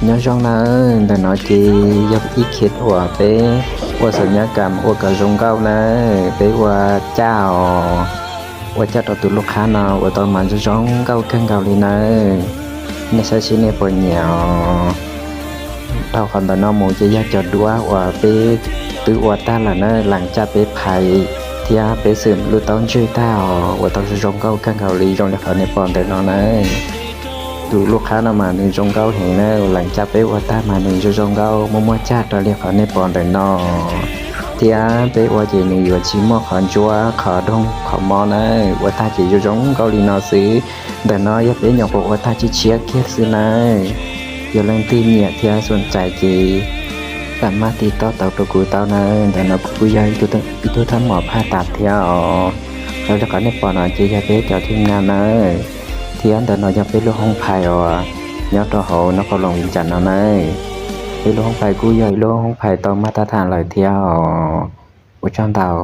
Nyob zoo nawb, ntawm no ces yog ib khib uas peb ua xaum nyab kam ua kom zoo nkauj nawb, peb ua caj os, ua caj rau tus lub qhab no ua tau mas zoo zoo nkauj kawg nkaus li nawb. Nej saib seb nej puas nyiam os. Dhau qhov ntawm no mus ces yog cov duab uas peb twb ua tag lawm na, lees caj peb phais thiab peb xwm lub taub ntswg tag os, ua tau zoo zoo nkauj kawg nkaus li zoo li qhov nej pom ntawm no nawb. Tus lub qhab no mas nws zoo nkauj heev na, lees caj peb ua tag mas nws zoo zoo nkauj muaj muaj cag raws li qhov nej pom ntawm no. Thiab peb ua ces nws yuav tsis muaj qhov ntsuab qhov doog qhov mob na, ua tag ces zoo zoo nkauj li no xwb. Ntawm no yog peb nyuam qhuav ua tag tshiab tshiab kiag xwb nawb. Yog leej twg nyiam thiab xum txais ces tam mab tiv toj tau rau kuv tau nawb. Ntawm no kuv kuj yog ib tug thab mom phaj tas thiab os. Raws li qhov nej pom no ces yog peb cov thib na nawb. Thiab ntawm no yog peb lub hoob phais os, nyob rau hauv Nab Qhov Loos Vias Cas no nawb. Peb lub hoob phais kuj yog ib lub hoob phais tau maj tab tham lawm thiab os. Ua tsaug ntau.